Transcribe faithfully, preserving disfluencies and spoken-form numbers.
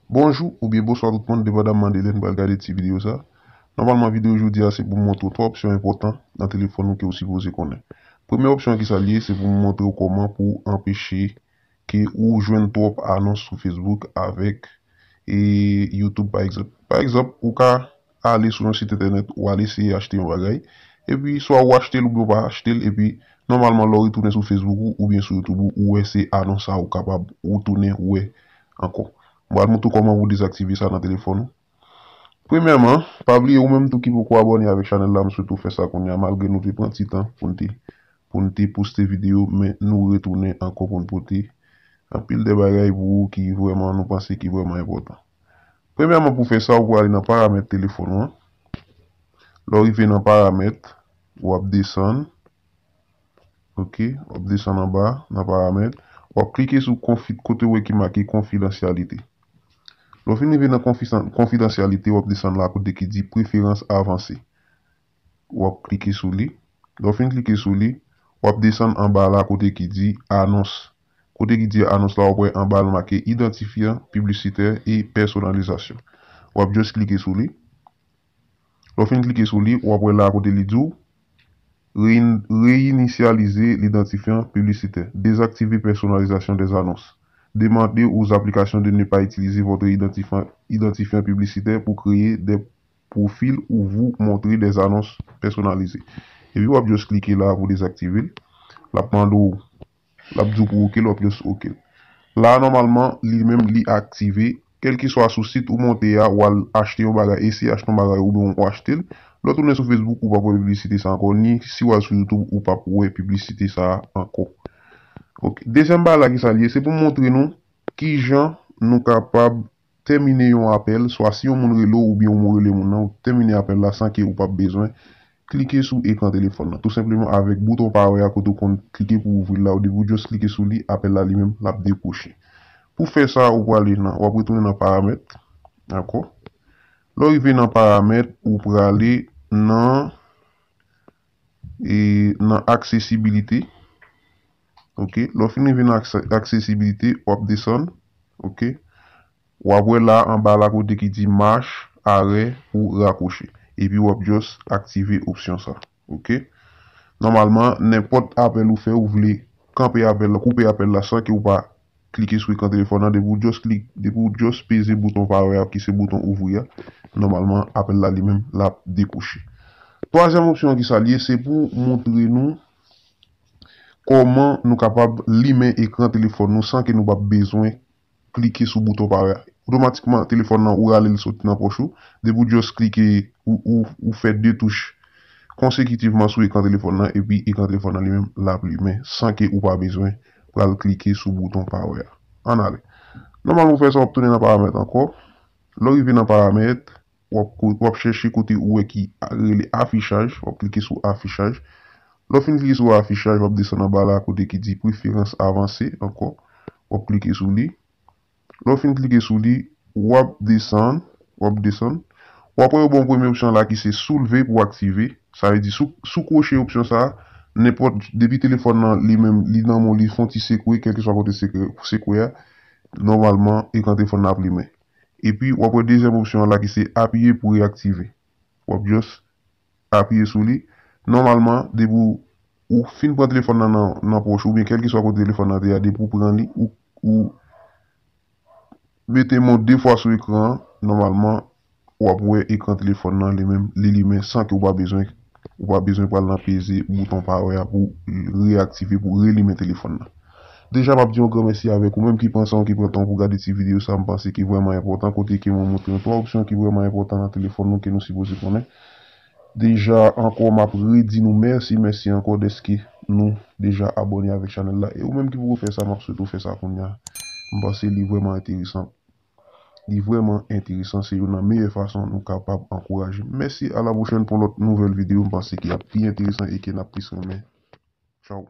Bonjou oubyen bonswa tout moun, depandamman de lè n pral gade ti videyo sa. Nòmalman, videyo jodi a se pou m montre w twa opsyon enpòtan nan telefòn ou ke w sipoze konnen. Premye opsyon ki sa l ye, se pou m montre w kòman pou w anpeche ke ou jwenn twòp anons sou Facebook avèk e YouTube, pa egzanp. Pa egzanp, ou ka ale sou yon sit entènèt, ou al eseye achte yon bagay, epi swa ou achte l oubyen ou pa achte l, epi nòmalman lè w retounen sou Facebook ou oubyen sou YouTube ou, ou wè se anons sa, ou kapab retounen wè ankò. M pral montre w kòman pou w dezaktive sa nan telefòn ou. Premyèman, pa bliye ou menm tou ki poko abòne avèk chanèl la, m swete w fè sa kounye a, malgre nou te pran ti tan pou n te, pou n te poste videyo, men nou retounen ankò pou n pote anpil de bagay pou ou ki vrèman nou panse ki vrèman enpòtan. Premyèman, pou fè sa, ou prale nan paramèt telefòn ou an. Lè w rive nan paramèt, w ap desann. Ok, w ap desann anba nan paramèt. W ap klike sou konfi-, kote w wè ki make konfidansyalite. Lè w fin rive nan konfisan-, konfidansyalite, w ap desann la kote ki di preferans avanse. W ap klike sou li. Lè w fin klike sou li, w ap desann anba la kote ki di anons. Kote ki di anons la, w ap wè anba l make idantifyan piblisitè e pèsonalizasyon. W ap just klike sou li. Lè w fin klike sou li, w ap wè la kote li di w rein-, réinitialiser l'identifiant publicitaire, désactiver personnalisation des annonces. Demandez aux applications de ne pas utiliser votre identifiant, identifiant publicitaire pour créer des profils ou vous montrer des annonces personnalisées. Epi w ap just klike la pou dezaktive l. L ap mande w, l ap di w pou oke l, w ap just oke l. La, nòmalman, li menm, li aktive. Kèlkeswa sou sit ou monte a, w al achte yon bagay, eseye achte yon bagay, oubyen w achte l. Lè w tounen sou Facebook, ou p ap wè piblisite sa ankò, ni si w al sou YouTube, ou p ap wè piblisite sa ankò. Ok. Dezyèm bagay la ki sa l ye, se pou m montre nou kijan nou kapab tèmine yon apèl, swa si yon moun rele w oubyen yon moun rele moun nan, ou tèmine apèl la san ke ou p ap bezwen klike sou ekran telefòn nan. Tou senpleman avèk bouton pawè a kote w konn klike pou ouvri l la, ou depi w just klike sou li, apèl la li menm, l ap dekwoche. Pou fè sa, ou prale nan, w ap retounen nan paramèt, dakò? Lè w rive nan paramèt, ou prale nan, e, nan aksesibilite. Ok? Lè w fin rive nan akse-, aksesibilite, w ap desann. Ok? W ap wè la anba la kote ki di mach, arè ou rakwoche. Epi w ap just aktive opsyon sa. Ok? Nòmalman, nenpòt apèl ou fè, ou vle kanpe apèl la, koupe apèl la san ke ou pa klike sou ekran telefòn nan, depi w just klik, depi w just peze bouton pawè a, ki se bouton ouvri a, nòmalman, apèl la li menm, l ap dekwoche. Twazyèm opsyon an ki sa l ye, se pou montre nou kòman nou kapab limen ekran telefòn nou san ke nou p ap bezwen klike sou bouton pawè a. Otomatikman, telefòn nan ou rale l soti nan pòch ou. Depi w just klike, ou, ou, ou fè de touch konsekitivman sou ekran telefòn nan, epi ekran telefòn nan li menm l ap limen san ke ou pa bezwen pral klike sou bouton pawè a. Ann ale. Nòmalman, ou fè sa, w ap tounen nan paramèt ankò. Lè w rive nan paramèt, w ap ko-, w ap chèche kote ou wè ki a-, rele afichaj, w ap klike sou afichaj. Lè w fin klike sou afichaj, w ap desann anba la kote ki di preferans avanse ankò. W ap klike sou li. Lè w fin klike sou li, w ap desann, w ap desann. W ap wè yo ba w premye opsyon la ki se soulve pou aktive. Sa vle di, si w, si w kwoche opsyon sa, nenpòt, depi telefòn nan li menm, li nan men w, li fè yon ti sekwe, kèlkeswa kote sekwe, sekwe a, nòmalman, ekran telefòn nan ap limen. Epi, w ap wè dezyèm opsyon an la ki se apiye pou reaktive. W ap just apiye sou li. Nòmalman, depi w, ou fin pran telefòn nan, nan, nan pòch ou, oubyen kèlkeswa kote telefòn nan te a, depi w pran li, ou, ou mete men w de fwa sou ekran an, nòmalman, w ap wè ekran telefòn nan li menm, li limen san ke w pa bezwen, ou pa bezwen pral nan peze bouton pawè a pou reaktive, pou relimen telefòn nan. Deja, m ap di yon gran mèsi avèk ou menm ki pran san w, ki pran tan w pou gade ti videyo sa, m panse ki vrèman enpòtan, kote ke mwen montre nou twa opsyon ki vrèman enpòtan nan telefòn nou ke nou sipoze konnen. Deja, ankò, m ap redi nou mèsi, mèsi ankò dèske nou deja abòne avèk chanèl la. E ou menm ki poko fè sa, m ap swete w fè sa kounye a. M panse li vrèman enteresan. Li vrèman enteresan, se youn nan meyè fason nou kapab ankouraje m. Mèsi, a la pwochèn pou lòt nouvèl videyo, m panse ki ap pi enteresan e ke n ap plis renmen. Tchaw.